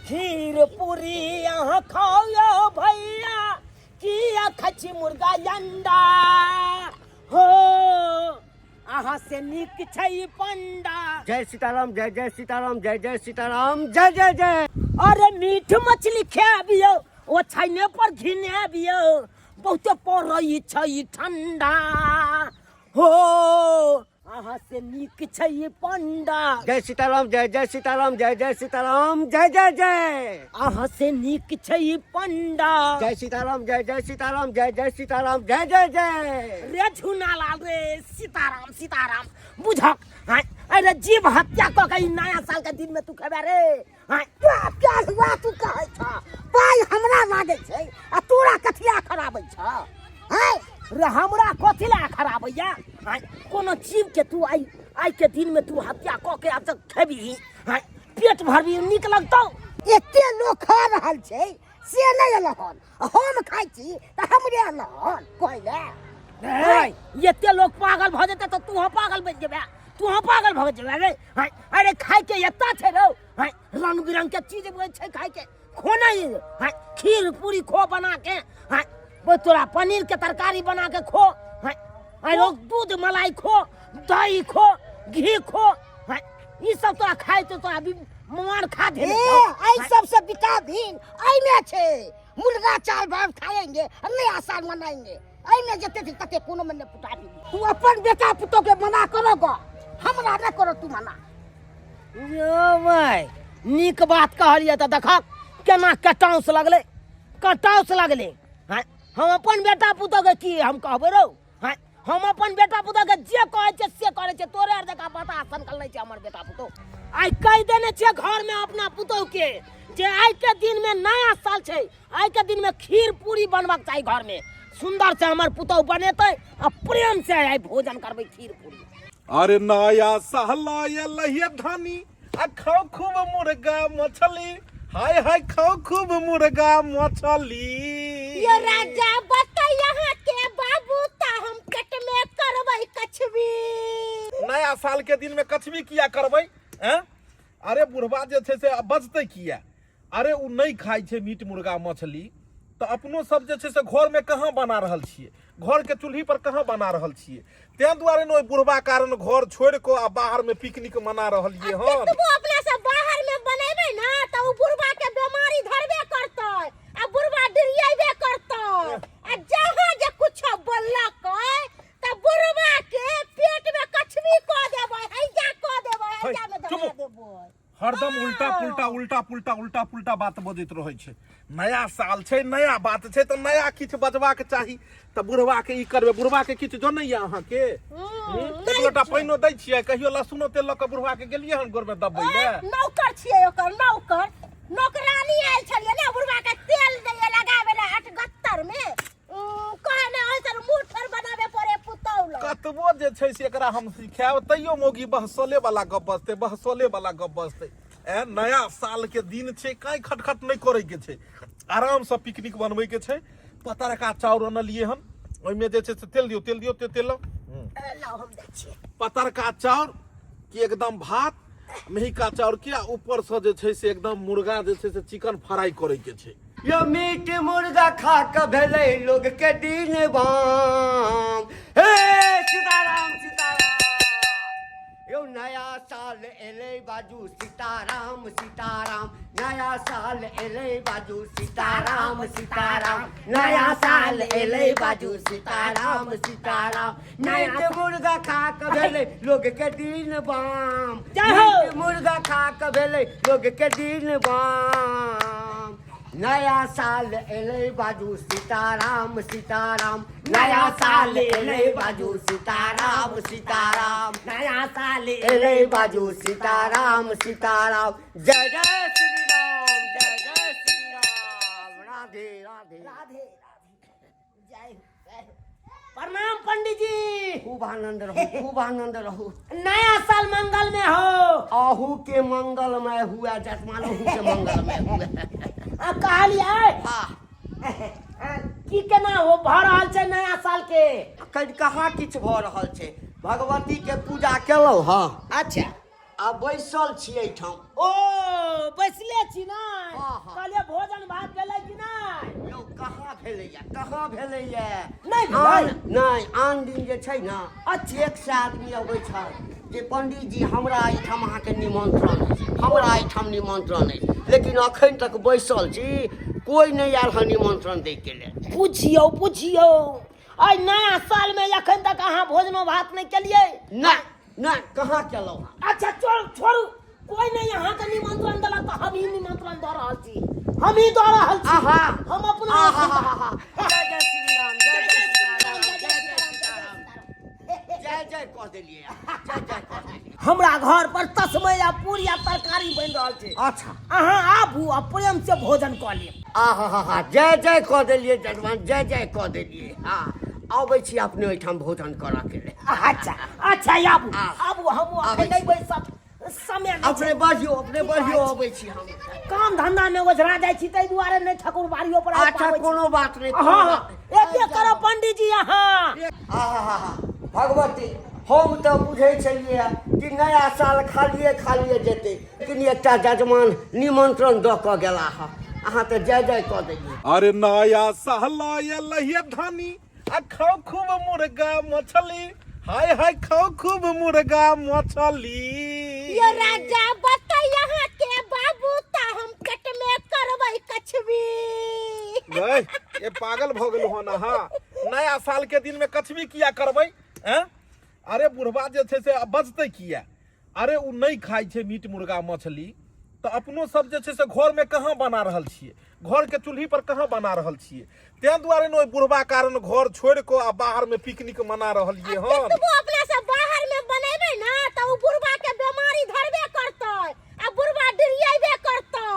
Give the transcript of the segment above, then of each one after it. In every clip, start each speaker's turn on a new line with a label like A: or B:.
A: खीर पूरी अहाँ खाओ यौ भैया, किया खाइ छी मुर्गा अंडा हो, अहाँ से नीक छै ई पंडा।
B: जय सीताराम, जय जय सीताराम, जय जय सीताराम, जय जय जय।
A: अरे मीठ मछली खाबियौ, ओ छैने पर घिनाबियौ, बहुते पड़ै छै ठंडा हो, अहाँ से नीक छै ई पंडा।
B: जय सीताराम, जय जय सीताराम, जय जय सीताराम, जय जय जय।
A: अहाँ से नीक छै ई पंडा।
B: जय सीताराम, जय जय सीताराम, जय जय सीताराम, जय जय जय।
A: रे झुनालाल रे, सीताराम सीताराम बुझक। हाँ, अरे जीव हत्या कऽ के ई नया साल के दिन में तू खेबे रे? हाँ,
C: तोरा प्यार हुआ तू कहै छ, पाइ हमरा लागै छै आ तोरा कथिया खराबै छ? हैं
A: रे, हमरा कथी ला खराबैया? हाँ, कोनो जीव के तू आइ आइ के दिन में तू हत्या कऽ के आब तक खेबही? हाँ, पेट भरबी, नीक लगतौ?
C: एते लोक खा रहल छै से नहि एलहन, हम खाइ छी तऽ हमरे एलहन कहै
A: ले। एते लोक पागल भऽ जेतै तऽ तूहो पागल बनि जेबे, तूहो पागल भऽ जेबे रे। हाँ, अरे खाइ के एता छै रौ। हाँ, रंग बिरंग के चीज छै खाइ के, खो नहीं। हाँ, खीर पूरी खो बना के। हाँ, वो तोरा पनीर के तरकारी बना के खो। हाँ, अरे दूध मलाई खो, दही खो, घी खो। हाँ, ई सब तोरा खाइ तो तोरा अभी मार खा दे।
C: ए, एहि सबसे विटामिन एहिमे छै। मुर्गा चावल भात खाएंगे, नया साल मनाएंगे। एहिमे जते छै तते कोनो में नहि विटामिन। तू अपन बेटा पुतोह के मना करो गो, हमरा नहि करो तू मना।
A: यो भाई, नीक बात कहलियै तऽ देखक केना कटाउस लगलै, कटाउस लगलै। हाँ, हम अपन बेटा पुतोह के की हम कहबै रौ? हाँ, हम अपन बेटा पुतोह के जे कहै छियै से करै छै। तोरे आर जकाँ पता सनकल नहि छै हमर बेटा पुतोह। आइ कहि देने छियै घर में अपना पुतोह के जे आइ के दिन में नया साल छै, आइ के दिन में खीर पूरी बनबाक चाही घर में। सुंदर से हमर पुतोह बनेतै आ प्रेम से आइ भोजन करबै खीर पूरी।
D: अरे नया साल एलैया धनी, आ खाओ खूब मुर्गा मछली, हाय हाय खाओ खूब मुर्गा मछली।
C: यो राजा बता यहाँ के बाबू ता हम पेट में करबै कछबी।
D: नया साल के दिन में कछबी किया करबै? हैं? अरे बुढ़वा जे छै से बजतै किया? अरे उ नहि खाइ छै मीट मुर्गा मछली, तऽ अपनो सब जे छै से घर में कहाँ बना रहल छियै, घर के चूल्ही पर कहाँ बना रहल छियै? ताहि दुआरे ने ओहि बुढ़वा कारण घर छोड़ि कऽ आ बाहर में पिकनिक मना रहलियै हन।
C: कतबो अपना सब बाहर में बनेबै ना तऽ उ बुढ़वा के बीमारी धरबे करतै आ बुढ़वा डिरियेबे करतै, आ जहाँ जे कुछो बोललकै तऽ बुढ़वा के पेट में कछबी कऽ देबै, हैजा कऽ देबै, हैजा में धरा देबै।
D: हरदम उल्टा पुल्टा उल्टा पुल्टा उल्टा पुल्टा बात बजैत रहै छै। नया साल छै, नया बात छै, तऽ नया किछु बजबाक चाही। तऽ बुढ़वा के ई करबै, बुढ़वा के किछु जनैया अहाँके? एक लोटा पानिओ दै छियै कहियो? लहसुनो तेल लऽ कऽ बुढ़वा के गेलियै हन गोरमे दबबै लए?
C: नौकर छियै ओकर, नौकर नौकरानी आयल छलियै ने बुढ़वा के तेल दैया लगाबै लए अठगत्तर में। कहे ने ओइसन मुँह ठोर बनाबे पड़े पुतौह लग।
D: कतबो जे छै से एकरा हम सिखायब तैयो मौगी बहसले वाला गप बजतै, बहसले वाला गप बजतै। ए नया साल के दिन छै, काई खटखट नहि करे के छै, आराम से पिकनिक बनबै के छै। पतरका चाउर अनलियै हन, ओहिमे जे छै से तेल दियौ, तेल दियौ, तेल लाउ।
C: लाउ, हम दै छियै।
D: पतरका चाउर के एकदम भात, मेहिका चाउर के, आ ऊपर से जे छै से एकदम मुर्गा जे छै से चिकन फ्राई करे के छै।
B: यो मीट मुर्गा खा के भेलै लोग के दिन बाम। हे सीताराम सीताराम, यो नया साल एलै बाजू सीताराम सीताराम, नया साल एलै बाजू सीताराम सीताराम, नया साल एलै बाजू सीताराम सीताराम। मीट मुर्गा खा के भेलै लोग के दिन बाम, मीट मुर्गा खा के भेलै लोग के दिन बाम। नया साल एलै बाजू सीताराम सीताराम, नया साल एलै बाजू सीताराम सीताराम, नया साल एलै बाजू सीताराम सीताराम। जय जय श्री राम, जय जय श्री राम, राधे राधे
A: राधे राधे, जय हो, जय हो। प्रणाम पंडित जी।
B: खूब आनंद रहू, खूब आनंद रहू।
A: नया साल मंगल में हो।
B: अहू के मंगलमय हुआ, जजमानहू के मंगलमय हुआ।
A: आ कहलियै
B: हाँ।
A: की केना हो भऽ रहल छै नया साल के?
B: अखन कहाँ किछु भऽ रहल छै, भगवती के पूजा केलहुँ हँ।
A: अच्छा।
B: आ बैसल छी एहिठाम।
A: ओ बैसले छी ने?
B: हाँ, हाँ।
A: कहलियै भोजन भात भेलै कि नहि?
B: यौ कहाँ भेलैया, कहाँ भेलैया?
A: नहि भेलै?
B: आन नहि, आन दिन जे छै ने,
A: अच्छा।
B: 100 आदमी अबै छल जे पंडीजी हमरा एहिठाम अहाँके निमंत्रण अछि, हमरा एहिठाम निमंत्रण अछि, लेकिन अखन तक बैसल छी, कोइ नहि आयल हँ निमंत्रण दैके लेल।
A: बुझियौ बुझियौ, एहि नया सालमे एखन तक अहाँ भोजनो भात नहि केलियै?
B: नहि नहि, कहाँ केलहुँ हँ।
A: अच्छा छोड़ू छोड़ू, कोई नहीं अहाँके निमंत्रण देलक तऽ हमही निमंत्रण दऽ रहल छी, हमही दऽ रहल छी।
B: आहा।
A: हम अपना
B: आहा, जय जय श्री राम, जय जय सीताराम, जय जय सीताराम, जय जय कह देलियै, जय जय कह देलियै।
A: हमरा घर पर तस्मै आ पूरी आ तरकारी बनि रहल छै।
B: अच्छा।
A: अहाँ आबू आ प्रेम से भोजन कऽ लेब।
B: आहा हा हा, जय जय कह देलियै जजमान, जय जय कह देलियै। हँ, अबै छी अपने ओहिठाम भोजन करऽ के लेल।
A: अच्छा अच्छा, आबू
B: आ।
A: आबू, हम
B: आबै
A: अखन नहि
B: छी।
A: बैसब, समय नहि
B: अपने
A: छै।
B: बढ़ियौ, अपने
A: की
B: बढ़ियौ,
A: कहै छी?
B: अबै छी हम।
A: काम धंधा में ओझरा जाइ छी ताहि दुआरे नहि ठाकुर बाड़ियो पर आबि
B: अच्छा
A: पाबै छी।
B: कोनो बात नहि, कोनो
A: हँ
B: बात नहि।
A: एबे करब पंडीजी अहाँ।
B: आहा हा, भगवती, हम तऽ बुझै छलियै कि नया साल खालिए खालिए जेतै, लेकिन एकटा जजमान निमंत्रण दऽ कऽ गेला हँ, अहाँ तऽ जय जय कऽ देलियै।
D: अरे नया साल एलैया धनी, आ खाओ खूब मुर्गा मछली, हाय हाय खाओ खूब मुर्गा मछली।
C: यो राजा बता यहाँ के बाबू ता हम पेट में करबै कछबी।
D: गई ये पागल भ गेलौ हन अहाँ, नया साल के दिन में कछबी किया करबै? हैं? अरे बुढ़वा जे छै से बजतै किया? अरे उ नहि खाइ छै मीट मुर्गा मछली, तऽ अपनो सब जे छै से घर में कहाँ बना रहल छियै, घर के चूल्ही पर कहाँ बना रहल छियै, तें दुआरे ने ओहि बुढ़वा कारण घर छोड़ि कऽ आ बाहर में पिकनिक मना रहलियै हन।
C: कतबो अपना सब बाहर में बनेबै ना तऽ उ बुढ़वा के बीमारी धरबे करतै आ बुढ़वा डिरियेबे करतै,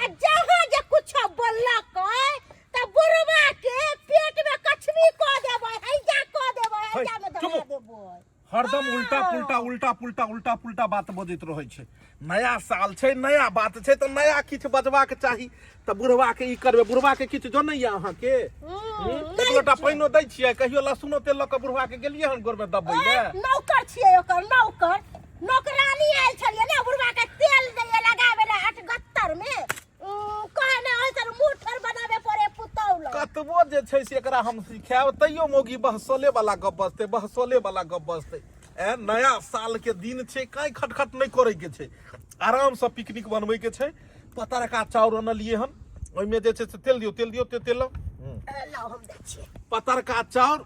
C: आ जहाँ जे कुछो बोललकै तऽ बुढ़वा के पेट में कछबी कऽ देबै, हैजा कऽ देबै, हैजा में
D: चुप।
C: धरा देबै।
D: हरदम उल्टा पुल्टा उल्टा पुल्टा उल्टा पुल्टा बात बजैत रहै छै। नया साल छै, नया बात छै, तऽ नया किछु बजबाक चाही। तऽ बुढ़वा के ई करबै, बुढ़वा के किछु जनैया अहाँके? एक लोटा पानिओ दै छियै? कहियो लहसुनो तेल लऽ कऽ बुढ़वा के गेलियै हन गोरमे दबबै लए?
C: नौकर छियै ओकर, नौकर नौकरानी आयल छलियै ने बुढ़वा के तेल दैये लगाबै लए अठगत्तर में, कहे ने ओइसन मुँह ठोर बनाबे पड़े पुतौह लग।
D: कतबो जे छै से एकरा हम सिखायब तैयो मौगी बहसले वाला गप बजतै, बहसले वाला गप बजतै। ए नया साल के दिन छै, काई खटखट नहि करे के छै, आराम से पिकनिक बनबै के छै। पतरका चाउर अनलियै हन, ओहिमे जे छै से तेल दियौ, तेल दियौ, तेल लाउ।
C: लाउ हम दै छियै।
D: पतरका चाउर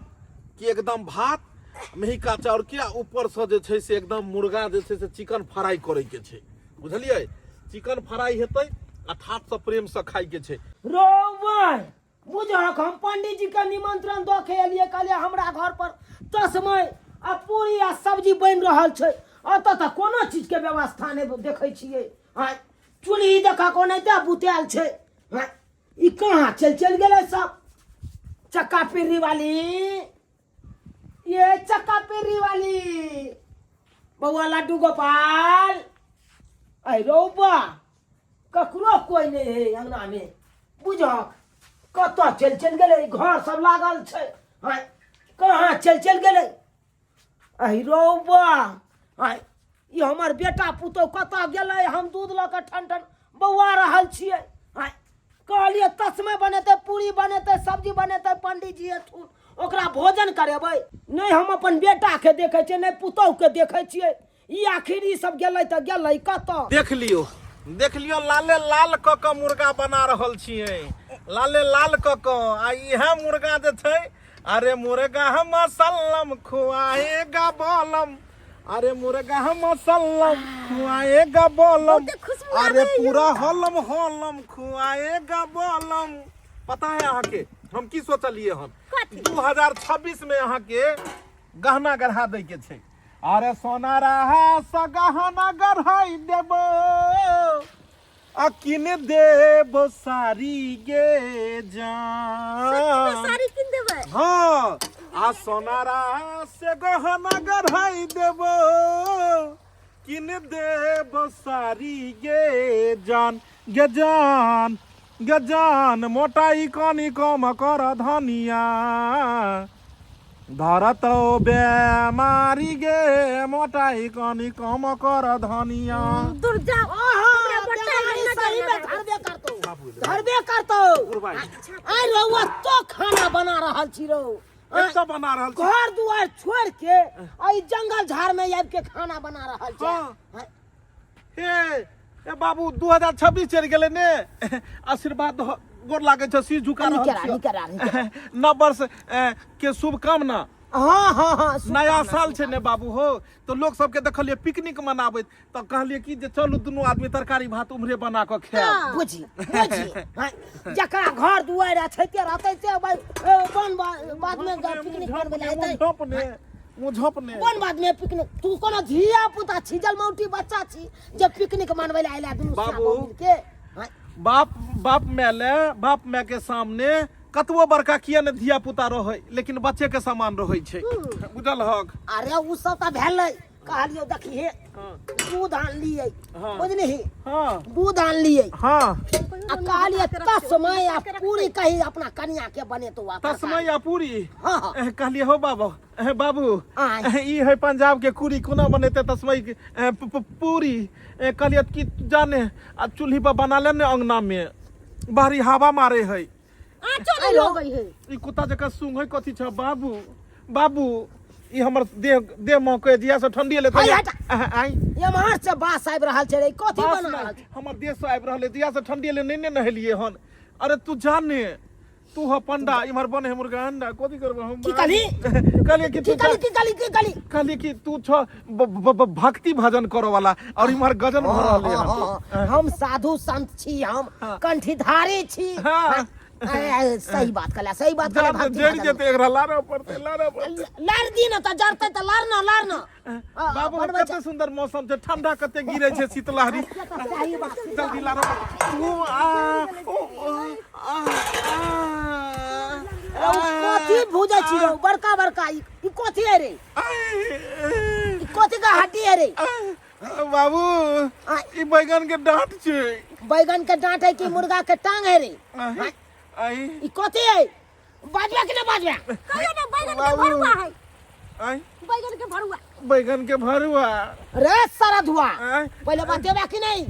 D: के एकदम भात, मेहिका चाउर के, आ ऊपर से जे छै से एकदम मुर्गा जे छै से चिकन फ्राई करे के छै, बुझलियै? चिकन फ्राई हेतै आ ठाठ से प्रेम से खाय के छै।
A: रौ बुझक, हम पंडीजी के निमंत्रण दऽ के एलियै, कहलियै हमरा घर पर तस्मै आ पूरी आ सब्जी बनि रहल छै, एतऽ तऽ कोनो चीज के व्यवस्था नहि देखै छियै। आँय, चूल्ही देखक ओनाहिते बुतायल छै। आँय, ई कहाँ चलि चलि गेलै सब? चक्का पिर्री वाली, ये चक्का पिर्री वाली, बौआ लड्डू गोपाल, अरे रौबा, ककरो कोई नहीं है अंगना में, बुझक कतऽ चलि चलि गेलै? घर सब लागल छै, आँय कहाँ चलि चलि गेलै? अहि रौबा, आँय ई हमर बेटा पुतोह कतऽ गेलै? हम दूध लऽ कऽ ठन ठन बौआ रहल छियै। आँय, कहलियै तस्मै बनेतै, पूरी बनेतै, सब्जी बनेतै, पंडीजी एथुन, ओकरा भोजन करेबै। नहि हम अपन बेटाके देखै छियै, नहि पुतोहुके देखै छियै, ई आखिर ई सब गेलै तऽ गेलै कतऽ?
D: देख लियौ, देख लियौ, लाले लाल कऽ कऽ मुर्गा बना रहल छियै, लाले लाल कऽ कऽ। आ इएह मुर्गा जे छै, अरे मुर्गा हम सल्लम खुआएगा बोलम, अरे मुर्गा हम सल्लम खुआएगा बोलम,
C: बहुते खुशबू
D: अरे
C: आबैए।
D: पूरा हलम हलम खुआएगा बोलम। पता है अहाँके हम की सोचलियै हन?
C: कथी?
D: 2026 में अहाँके गहना गढ़ा दै के छै। अरे सोना रहा स गहना गढ़ाई देबो, आ किन देबो साड़ी गे जान।
C: साड़ी किन देबै?
D: हाँ, आ सोनारा से गहना गढ़ाई देबो, किन देबो साड़ी गे जान, गे जान, गे जान, मोटाई कनी कम कर धनिया। धरतौ बेमारी गे मोटाई कनी कम कर धनिया।
C: दूर जाओ, हमरा मोटाई
A: बेमारी
C: नजर
A: सही में
C: न लागत।
A: धरबे करतौ, धरबे करतौ। आइ रौआ तो खाना बना रहल छी रौ।
D: एतऽ बना रहल छी।
A: घर दुआर छोड़ के एहि जंगल झाड़ में आबि के खाना बना रहल छै।
D: हाँ। हे ए बाबू, 2026 चलि गेलै ने, आशीर्वाद दह, गोर लागै छै, शीश झुका रहल
A: निकरा
D: छियौ।
A: निकरा निकरा।
D: नव वर्ष के शुभकामना।
A: हाँ हाँ हाँ
D: नया साल छै ने बाबू हो, तऽ लोक सबके देखलियै पिकनिक मनाबैत, तऽ कहलियै कि जे चलू दुनू आदमी तरकारी भात उम्हरे बना कऽ खायब।
A: बुझी बुझी, हाँ, जकरा घर दुआर अछैते रहतै से भाई, ए, वन बाद में पिकनिक बनबै लए एतै।
D: मुझपने मुझपने
A: कोन बाद में पिकनिक? तू कोनो धिया पुता छी, जलमौटी बच्चा छी जे पिकनिक मनबै लए आइला दुनू
D: बाबू।
A: श्याम मिल के? हाँ,
D: बाप बाप माय ले, बाप माय के सामने कतबो बड़का किया ने धिया पुता रहै, लेकिन बच्चे के समान रहै छै, बुझल हक?
A: अरे उ सब तऽ भेलै, कहलियौ देखिहे, दूध आनलियै।
D: हाँ।
A: बुझलिही?
D: हाँ।
A: दूध आनलियै।
D: हाँ।
A: आ कहलियै तस्मै आ पूरी कही अपना कनिया के बनेतौ आ तरकारी।
D: तस्मै आ पूरी?
A: हाँ, हाँ।
D: कहलियै हो बाबा, बाबू,
A: आँय।
D: ई है पंजाब के कुरी, कोना बनेतै तस्मै के, पूरी? कहलियै कि जाने आ चूल्ही पर बना ले ने, अंगना में बाहरी हवा मारे है।
C: आँचो नहीं लगै है।
D: ई कुत्ता जकाँ सूंघै कथी छ बाबू? बाबू, ई हमर देह देह महकै, जिया से ठंडी एलै।
A: हाय, हट।
D: आइ
A: एम्हर से बास आबि रहल छै रे, कथी
D: बास
A: बना
D: नहि,
A: रहल छै?
D: हमर देह से आबि रहल है, जिया से ठंडी एलै, नहि ने नहेलियै हन। अरे तू जाने, तू हो पंडा, इम्हर बने है मुर्गा अंडा, कथी करबै हम?
A: की कहली?
D: कहलियै कि
A: की
D: तू
A: कहली, की कहली, की कहली?
D: कहलियै कि तू छ भक्ति भजन करऽ वाला और इम्हर गजन भऽ रहल है।
A: हाँ, हम साधु संत छी, हम कंठीधारी छी।
D: हाँ।
A: अरे, सही बात कहला, सही बात कहला।
D: जान
A: भक्ति
D: जरि
A: भजन।
D: जेतै एकरा, लारऽ पड़तै, लारऽ पड़तै।
A: लार दी ने तऽ जरतै तऽ लार न, लार न।
D: बाबू,
A: बनबै
D: कते सुंदर मौसम छै, ठंडा कते गिरे छै, शीतलहरी।
A: छै। सही बात।
D: जल्दी लारऽ पड़तै। ओ आ ओ ओ आ आ
A: रौ, कथी भूजै छी रौ बड़का बड़का? ई कथी है रे? ई कथी का हड्डी है रे?
D: बाबू, ई बैगन के डांट छै।
A: बैगन के डांट है कि मुर्गा के टांग है रे?
D: आई आई
A: ई कथी है? बाजबे कि ना बाजबे?
C: कहियो ना, बैगन के
D: बाबू।
C: भरुआ है।
D: आई
C: बैगन के भरुआ।
D: बैगन के भरुआ।
A: रे सरधुआ,
D: आँय।
A: पहिले बतेबे कि नहीं?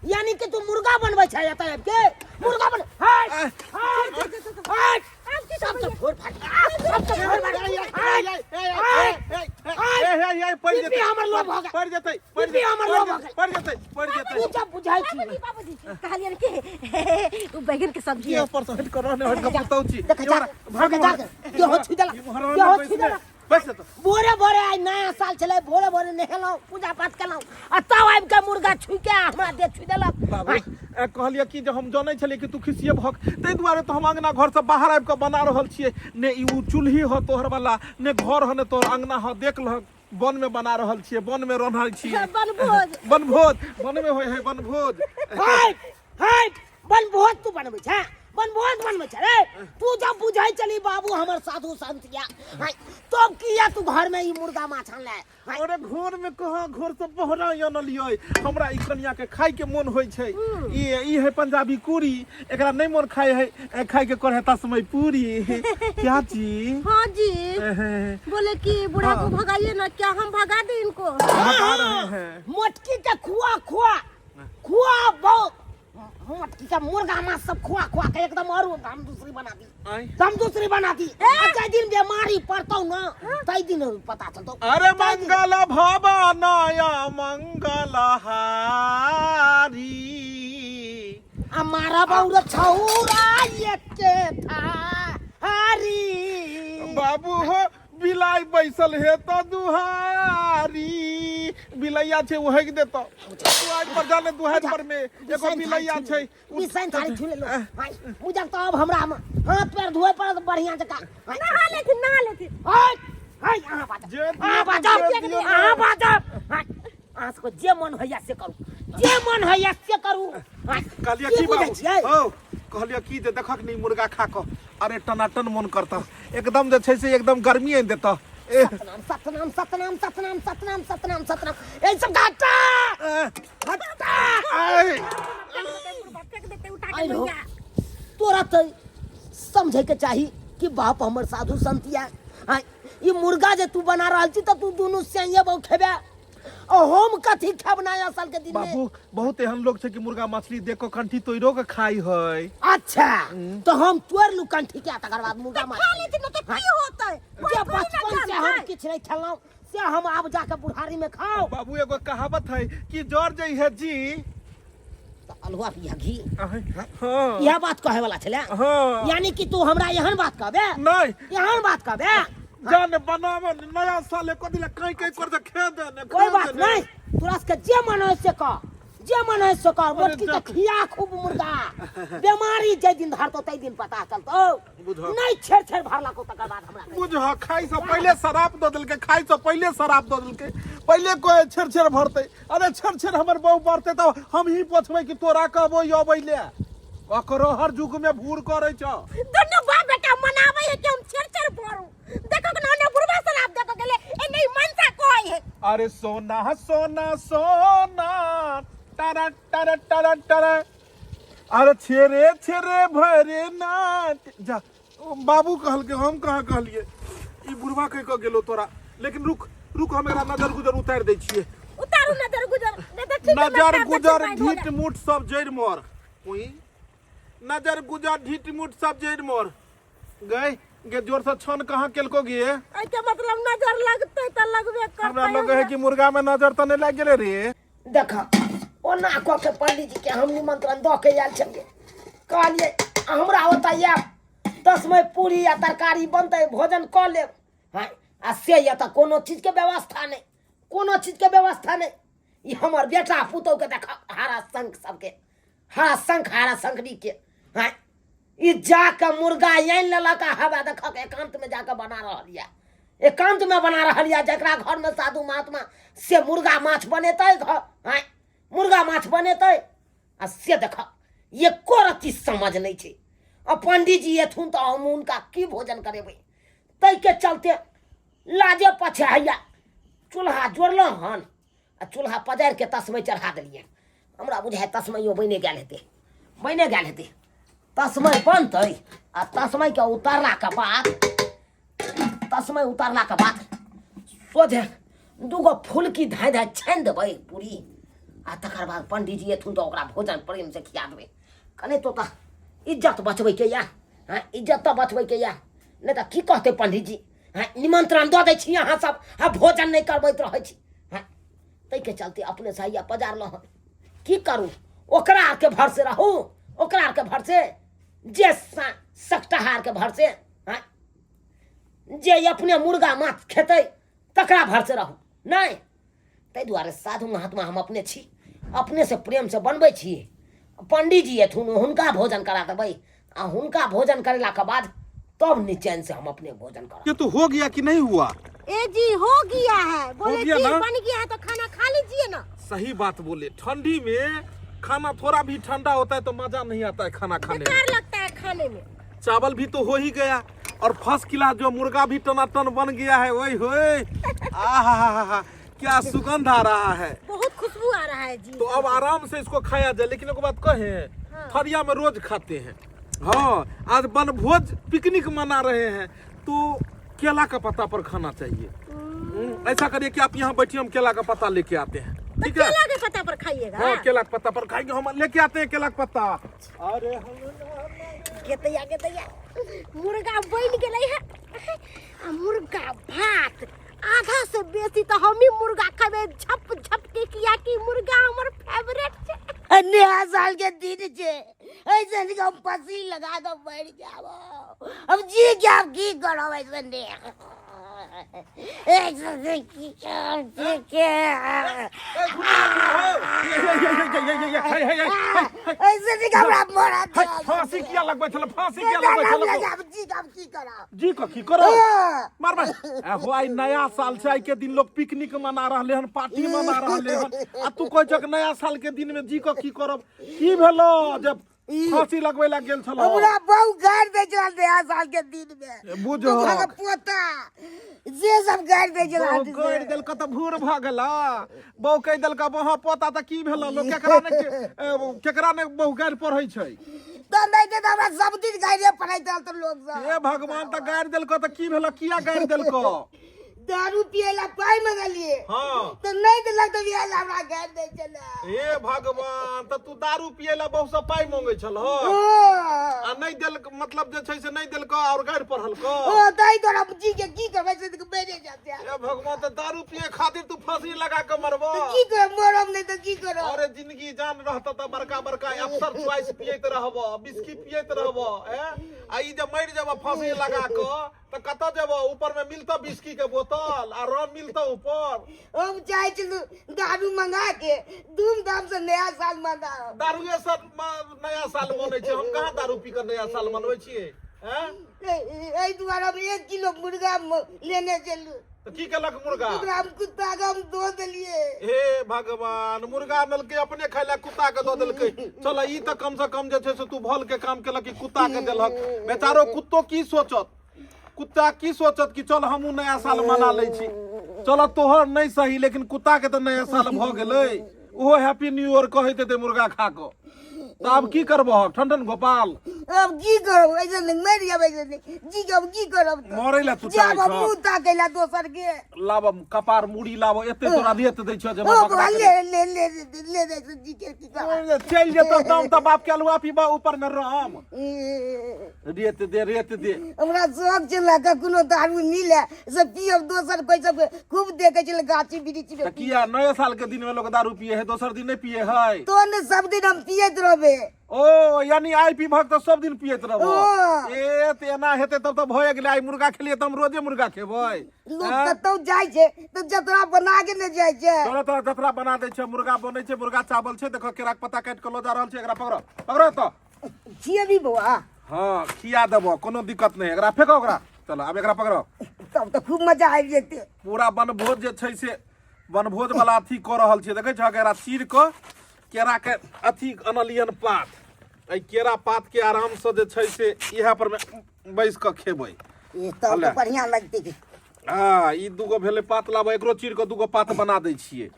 A: यानी कि तू मुर्गा बनबै छै एतऽ आबि के? मुर्गा बन, हट हट हट, सब तो फोड़ फाड़, सब तो फोड़ फाड़, हट हट।
D: पड़
A: बीपी हमर लो भऽ गेल।
D: पड़ जेतै, पड़
A: बीपी हमर लो भऽ गेल।
D: पड़ जेतै, पड़ जेतै।
A: तू जब बुझाइ छी।
C: बाबूजी, बाबूजी, कहलियनि कि उ बैगन के सब्जी है।
D: के पर से हट कर रहने, हट कर पुतौ छी।
A: देख, जा जा जा, देहो छुइ देलक, देहो छुइ देलक।
D: बैस तऽ।
A: भोरे भोरे आइ नया साल छलै, भोरे भोरे नहेलहुँ, पूजा पाठ केलहुँ आ तब आबि के मुर्गा छुइ के हमरा देह छुइ देलक।
D: बाबू, कहलियै कि जे हम जनै छलियै कि तू खिसिए भक, ताहि दुआरे तऽ हम अंगना घरसँ बाहर आबि कऽ बना रहल छियै ने। ई ओ चूल्ही ह तोहर वाला ने, घर ह ने तोहर अंगना ह। देख लहक, वन में बना रहल छियै, वन में रहल छियै।
C: बनभोज।
D: बनभोज, वन में होइ है बनभोज।
A: हट हट, बनभोज तू बनबै छै? बनभोज बनबै छै रे तू? जब बुझै चली बाबू हमर साधु संत या हाय, तब किया तू घर में ई मुर्गा माछ अनले हाय?
D: अरे घर में कहाँ, घर से बहरा अनलियै। हमरा ई कनिया के खाय के मोन होइ छै। ई है पंजाबी पूरी, एकरा नहीं मोन खाय है, खाय के करे तस्मय पूरी। क्या जी?
C: हाँ जी, बोले कि बूढ़ा को भगाइए ना। क्या हम भगा दे इनको?
D: भगा रहे हैं।
A: मोटकी के खुआ खुआ खुआ, बहुत मोटकी के मुर्गा माछ सब खुआ खुआ के एकदम और हम दूसरी बना दी।
D: आँय।
A: हम दूसरी बना दी। अच्छा दिन बीमारी पड़तौ ना तै दिन पता चलतौ।
D: अरे मंगल भवनय मंगल हारी,
A: आ मारब और छौरा एके थारी।
D: बाबू हो, बिलाई बैसल हे तो दुहारी, बिलैया छै ओ हगि देतो। दुआरि पर जाने, दुआरि पर में एगो बिलैया छै।
A: बिसैन थारी छू लेलो। हाय, बुझक तो अब हमरा में हाथ पैर धोए पड़त बढ़िया जकाँ। हाय,
C: नहा लेथिन, नहा लेथिन।
A: हाय हाय, अहाँ बाजब,
D: जे दियौ
A: अहाँ बाजब,
D: जे दियौ।
A: अहाँ बाजब। हाय, अहाँ सबके जे मन होइया से करू, जे मन होइया से करू। हाय,
D: कहलियै
A: की
D: की
A: बुझै
D: बाबू
A: छियै?
D: हौ, कहलियै की जे देखक नी मुर्गा खा कऽ, अरे टनाटन मोन करतह, एकदम जे छै से एकदम गर्मी आनि देतह। ए
A: सतनाम सतनाम सतनाम सतनाम सतनाम सतनाम सतनाम, एहि सब घाटा हटा।
D: आइ
C: फेंक देते उठा के।
A: आइ हो।
C: भैया,
A: तोरा तऽ समझे के चाही कि बाप हमर साधु संत या। आँय, ई मुर्गा जे तू बना रहल छी तऽ तू दुनू सैये बहु खेबे आ हम कथी खेब नया साल के दिन में
D: बाबू बहुत एहन लोग छै कि मुर्गा मछली देख के कंठी तोड़ो के खाई है
A: अच्छा तो हम तोड़ लू कंठी के तकर बाद मुर्गा माछ
C: खा लेथिन तऽ की होतै कोइ
A: जे
C: थोड़ी ना
A: बचपन से हम
C: जानतै।
A: किछु नहीं खेलहुँ से हम आब जाके बुढ़ारी में खाओ
D: बाबू एगो कहावत है कि जर जई है जी
A: तऽ अल्हुआ पिया घी
D: हाँ
A: इएह बात कहे वाला छलै
D: हाँ
A: यानी कि तू हमरा एहन बात कहबे
D: नहीं
A: एहन बात कहबे
D: जान बनावन नया साल एको दिन कहीं कहीं कर दे खे दे ने
A: कोई बात नहीं तोरा सबके जे मन है से कह जे मन है से कह मोटकी के
D: जा।
A: खिया खूब मुर्गा बीमारी जे दिन धरतो तै दिन पता चलतो
D: बुझऽ।
A: नहीं छेड़ छेड़ भरला को तकर बाद हमरा
D: बुझ खाई से पहले शराब दऽ देलकै खाई से पहले शराब दऽ देलकै पहले कोई छेड़ छेड़ भरतै अरे छेड़ छेड़ हमर बहू भरतै तऽ हम ही पोछबै कि तोरा कहबो अबै ले ककरो हर युग में भूर करै छ
C: दुनू बाप बेटा मनाबै है कि हम छेड़ छेड़ भरू देखो कि ना बुढ़वा शराब देखो गेले ए नहीं मनसा कोई है
D: अरे सोना सोना सोना टरा टरा टरा टरा अरे छेरे छेरे भरे नाट जा ओ बाबू कहलकै हम कहाँ कहलियै ई बुढ़वा कहि कऽ गेलो तोरा लेकिन रुक रुक हम एकरा नजर गुजर उतारि दै छियै
C: उतारू नजर गुजर नहीं तो ठीक है, मैं
D: नजर
C: पैर
D: गुजर
C: पर छिपाई
D: ढीठ मूठ सब जड़ि मर ओई नजर गुजर ढीठ मूठ सब जड़ि मर गए गे जोर से छन कहाँ केलको गे
C: एहि के मतलब नजर लगतै तऽ लगबे करतै
D: हमरा लगे है कि मुर्गा में नजर तऽ नहि लागि गेलै रे
A: देख ओना कऽ के पंडीजी के हम निमंत्रण दऽ के आयल छलियै कहलियै हमरा ओतऽ आयब दसमे पूरी आ तरकारी बनतै भोजन कऽ लेब हँ आ से यऽ तऽ कोनो चीजके व्यवस्था नहि कोनो चीजके व्यवस्था नहि ई हमर बेटा पुतहुके देख हरा शंख सबके हरा शंख हरा शंखनीके हँ ई जाके मुर्गा आनि लेलक आ हवा देखक एकांत में जाके बना रहल यऽ एकांत में बना रहल यऽ जकरा घर में साधु महात्मा से मुर्गा माछ बनेतै घर आँय मुर्गा माछ बनेतै आ से देखक एको रत्ती समझ नहि छै आ पंडीजी एथुन तऽ हम हुनका की भोजन करेबै ताहिके चलते लाजे पछे हैया चूल्हा जोड़लहुँ हन आ चूल्हा पजारि के तस्मै चढ़ा देलियै हमरा बुझाय तस्मैयो बनि गेल हेतै बनि गेल हेतै तस्मै बनतै आ तस्मैके उतारलाके बाद तस्मै उतारलाके बाद सोझे दूगो फुलकी धाँइ धाँइ छानि देबै पूरी आ तकर बाद पंडीजी एथुन तऽ ओकरा भोजन प्रेमसँ खिया देबै कने तो तऽ इज्जत बचबैके यऽ हँ इज्जत तऽ बचबैके यऽ नहि तऽ की कहतै पंडीजी हँ निमंत्रण दऽ दै छी अहाँ सब आ भोजन नहि करबैत रहै छी हँ ताहिके चलते अपने से हैया पजारलहुँ हन की करू ओकरा आरके भरसे रहू ओकरा आरके भरसे जे सकटहा आरके भरसे हँ जे अपने मुर्गा माछ खेतै तकरा भरसे रहू नहि ताहि दुआरे साधु महात्मा हम अपने छी अपनेसँ प्रेमसँ बनबै छी पंडीजी एथुन हुनका भोजन करा देबै आ हुनका भोजन करेलाके बाद तब निचैन से हम अपने भोजन करब
D: ये तो हो गया कि नहीं हुआ
C: ए जी हो गया है बोले
D: गया
C: जी
D: ना?
C: बन गया है तो खाना खा लीजिए ना
D: सही बात बोले ठंडी में खाना थोड़ा भी ठंडा होता है तो मजा नहीं आता है खाना खाने में
C: बेकार लगता है खाने में
D: चावल भी तो हो ही गया और फर्स्ट क्लास जो मुर्गा भी टनाटन बन गया है वही होए आहा क्या सुगंध आ रहा है
C: बहुत खुशबू आ रहा है जी
D: तो अब आराम से इसको खाया जाए लेकिन एक बात कहे
C: हाँ।
D: थरिया में रोज खाते हैं हाँ आज वनभोज पिकनिक मना रहे हैं तो केला का पत्ता पर खाना चाहिए ऐसा करिए कि आप यहाँ बैठिए हम केला का पत्ता लेके आते हैं
C: तो
D: ठीक है
C: केला के पत्ता पर खाइएगा
D: हाँ केला के पत्ता पर खाएंगे हम लेके आते हैं केला का पत्ता अरे हम
C: गेतैया गेतैया मुर्गा बनि गेलै है आ मुर्गा भात आधा से बेसी तऽ हमही मुर्गा खेबै झप झप के किया कि मुर्गा हमर फेवरेट छै
A: नया साल के दिन छे ऐसे नहीं हम पसी लगा दो मर जाओ हम जी के हम की करो ऐसे नहीं ऐसे की करब, जी के ऐसे नहीं हमरा मरा
D: फांसी किया लगबै छल फांसी किया लगबै छल
A: जी के हम की करब
D: जी क की करो मार भाई हो आई नया साल छै आई के दिन लोग पिकनिक मना रहले हन पार्टी मना रहले हन आ तू कहै छक नया साल के दिन में जी क की करब की भेलो जब फांसी लगबै ला गेल छल
A: हमरा बहु गारि दै छल नया साल के दिन में
D: बुझो
A: तोहर पोता जे सब गारि दै छल
D: बहु गारि देलक तऽ भूर भऽ गेल बहु कहि देलक वहाँ पोता तऽ की भेल लोक केकरा ने केकरा ने बहु गारि पढ़ै छै
A: तऽ नहि तऽ हमरा सब दिन गाड़िए पड़ैत रहल तऽ लोक सब।
D: हे भगवान, तऽ गारि देलको तऽ की भेलो? किया गारि देलको?
A: दारू पिए ला पाइ मंगलिए।
D: हाँ।
A: तऽ नहि देलक तऽ बियाह ला हमरा गारि दै छलै।
D: हे भगवान, तऽ तू दारू पिए ला बहुत सब पाइ मांगे छलहो?
A: हाँ।
D: आ नहि देलक, मतलब जे छै से नहि देलको और गारि पढ़लको?
A: ओ ताहि तोरा जी के की करबै से तऽ मरे जाते।
D: हे भगवान, तऽ दारू पिए खातिर तू फांसी लगा के मरबो?
A: तऽ की करब, मरब नहि तऽ की करब?
D: अरे जिंदगी जान रहत तऽ बड़का बड़का अफसर च्वाइस पियैत रहब, बिस्की पियैत रहब, ए आ ई जे मरि जेब फांसी लगा के तऽ कतऽ जेब? ऊपर में मिलतौ बिस्की के बोतल आ रम मिलतौ ऊपर?
A: हम चाहै छलहुँ दारू मंगा के धूमधाम से नया साल मनाओ।
D: दारुए से नया साल मनै छै? हम कहाँ दारू पी कऽ नया साल मनबै छियै, हैं?
A: एहि दुआरे हम 1 किलो मुर्गा लेने चलू।
D: तऽ की केलक मुर्गा?
A: ओकरा हम कुत्ता के हम दऽ देलियै।
D: हे भगवान, मुर्गा आनलकै अपने खाय लए, कुत्ता के दऽ देलकै। चल, ई तऽ कम से कम जे छै से तू भल के काम केलक कि कुत्ता के देलक। बेचारो कुत्तो की सोचत? कुत्ता की सोचत कि चल हमहूँ नया साल मना लै छी। चल, तोहर नहि सही, लेकिन कुत्ता के तऽ नया साल भऽ गेलै। ओहो हैप्पी न्यू ईयर कहैत हेतै मुर्गा खा कऽ। तऽ आब की करबह ठन गोपाल?
A: अब की करब? ऐसे नहीं मरि जाब, ऐसे नहीं जी के अब की करब तऽ?
D: मरै लए तू
A: जाब
D: चाहै
A: हम
D: छह?
A: मुँह ताकै ला दोसर के।
D: लाब कपार मुड़ी लाब, एते तोरा रेत दै छह जे
A: ओ बौआ,
D: बकरा के।
A: ले ले ले ले ले जी के की करब?
D: चलि जेतौ दम तऽ बाप के अलुआ पीबा ऊपर में रम। रेत दे, रेत दे।
A: हमरा शौक छलै कखनो दारू मिले से पियब। दोसर कोइ सब खूब देखै छलै गाछी वृक्ष
D: तऽ
A: में।
D: किया नया साल के दिन में लोग दारू पिए है, दोसर दिन नहीं पिए है?
A: तो ने सब दिन हम पियैत रहबै।
D: ओ यानी आइ पीबहक तऽ सब दिन पियैत रहबो?
A: ओ।
D: ए तऽ एना हेतै तब तऽ भए गेलै। आइ मुर्गा खेलियै तऽ हम रोजे मुर्गा खेबै।
A: लोक
D: आँय?
A: कतौ जाइ छै तऽ जतरा बना के ने जाइ छै।
D: तोरा तोरा जतरा बना दै छै। मुर्गा बनै छै, मुर्गा चावल छै। देखो, केराक पत्ता काटि कऽ लऽ जा रहल छै। एकरा पकड़ो, पकड़ो तऽ।
A: खियेबी बौआ?
D: हाँ, खिया देबो, कोनो दिक्कत नहि। एकरा फेंको ओकरा। चलो, आब एकरा पकड़ो।
A: तब तऽ खूब मजा आबि जेतै।
D: पूरा वनभोज जे छै से वनभोज वाला अथी कऽ रहल छियै। देखै छह, एकरा चीर कऽ केरा के अथी अनलियन पात। एहि केरा पात के आरामसँ जे छै से इएह पर मे बैस कऽ खेबै।
A: ई तब
D: हले।
A: तऽ बढ़िआँ लगतै।
D: हँ, ई दूगो भेलै पात। लाबऽ, एकरो चीर कऽ दूगो पात बना दै छियै।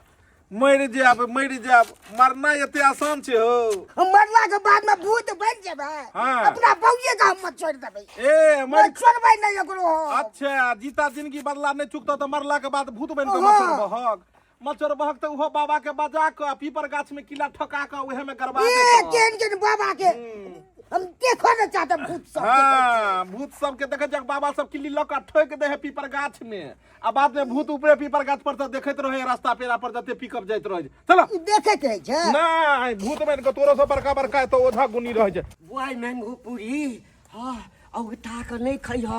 D: मरि जायब, मरि जायब, मरनाइ एते आसान छै हो?
A: हम मरला के बाद में भूत बन जेबै।
D: हाँ।
A: अपना बौए के हम छोड़ देबै।
D: ए मरि
A: छोड़बै नहि एकरो हम।
D: अच्छा, जीता जिंदगी बदला नहि चुकतौ तऽ मरला के बाद भूत बनि कऽ
A: हाँ।
D: मच्छर बहक, मच्छर बहक तऽ ओहो बाबा के बजा कऽ आ पीपर गाछ में किला ठोका कऽ उहे में गरबा
A: ए
D: देतौ।
A: केहन केहन बाबा के हम देखो ने चाहते भूत सब के।
D: हाँ, भूत सबके देखे जब बाबा सब किल्ली लऽ कऽ ठोक दे है पीपर गाछ में आ बाद में भूत ऊपरे पीपर गाछ पर से देखैत रहे रास्ता पेरा पर जते पिकअप जाइत रहे। चलो।
A: ई देखे के छै?
D: नहीं, भूत बनि कऽ तोरो से बड़का बड़का तो ओझा गुनी रहे छै।
B: बुआइ मैंगो पूरी, हाँ, औगता कऽ नहि खैह,